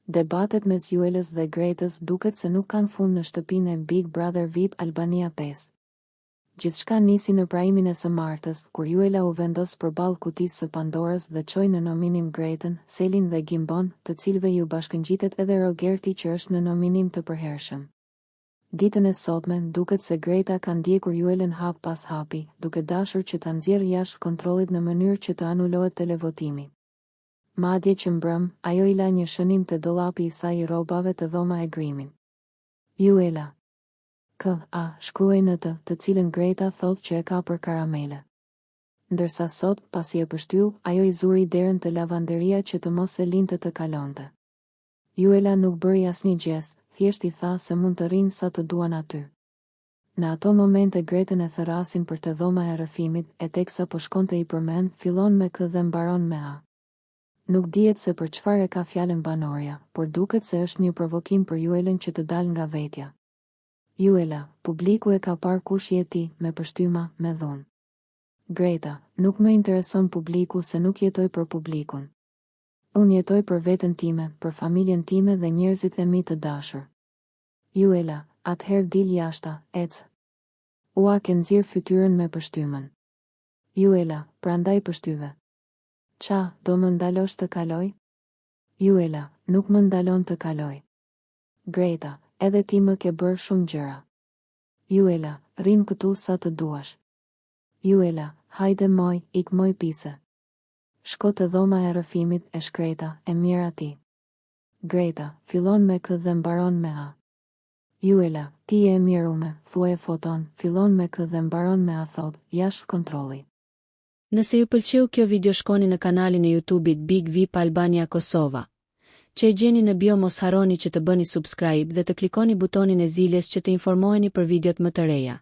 Debatet mes Juelës dhe Gretës duket se nuk kanë fund në shtëpinë e Big Brother VIP Albania 5. Gjithçka nisi në prime-in e së martës, kur Juela u vendos përballë kutisë së Pandorës dhe çoi në nominim Gretën, Selin dhe Gimbon, të cilëve iu bashkëngjitet edhe Rogerti që është në nominim të përhershëm. Ditën e sotme, duket se Greta ka ndjekur Juelën hap pas hapi, duke dashur që ta nxjerrë jashtë kontrollit në mënyrë që të anulohet televotimi. Madje që mbrëmë, ajo i la një shënim te dollapi i saj i rrobave te dhoma e grimit. Juela. K, A, shkruhej në të, të cilën Greta thotë që e ka për karamele. Ndërsa sot, pasi e pështyu, ajo i zuri derën te lavanderia që të mos e linte të kalonte. Juela nuk bëri asnjë gjest, thjesht i tha se mund të rrinë sa të duan aty. Në ato momente Gretën e thërrasin për te dhoma e rrëfimit, e teksa po shkonte i përmend, fillon me K dhe mbaron me A. Nuk dihet se për çfarë e ka fjalën banorja, por duket se është një provokim për Juelën që të dalë nga vetja. Juela, publiku e ka parë kush je ti, me pështyma, me dhunë. Greta, nuk më intereson publiku se nuk jetoj për publikun. Unë jetoj për veten time, për familjen time dhe njerëzit e mi të dashur. Juela, atëherë dil jashta, ec. Ua ke nxirë fytyrën me pështymën. Juela, prandaj pështyve. Ça, do më ndalosh të kaloj? Juela, nuk më ndalon të kaloj. Greta, edhe ti më ke bërë shumë gjëra. Juela, rrimë këtu sa të duash. Juela, hajde moj, ik moj pise. Shko te dhoma e rrëfimit, e shkreta, e mjera ti. Greta, fillon me K dhe mbaron me A. Juela, ti je e mjerume, thuaje foton, fillon me K dhe mbaron me A thotë, jashtë kontrolli. Nëse ju pëlqeu kjo video shkoni në kanalin e YouTube-it Big VIP Albania Kosova. Që e gjeni në bio mos harroni që të bëni subscribe dhe të klikoni butonin e ziles që të informoheni për videot më të reja.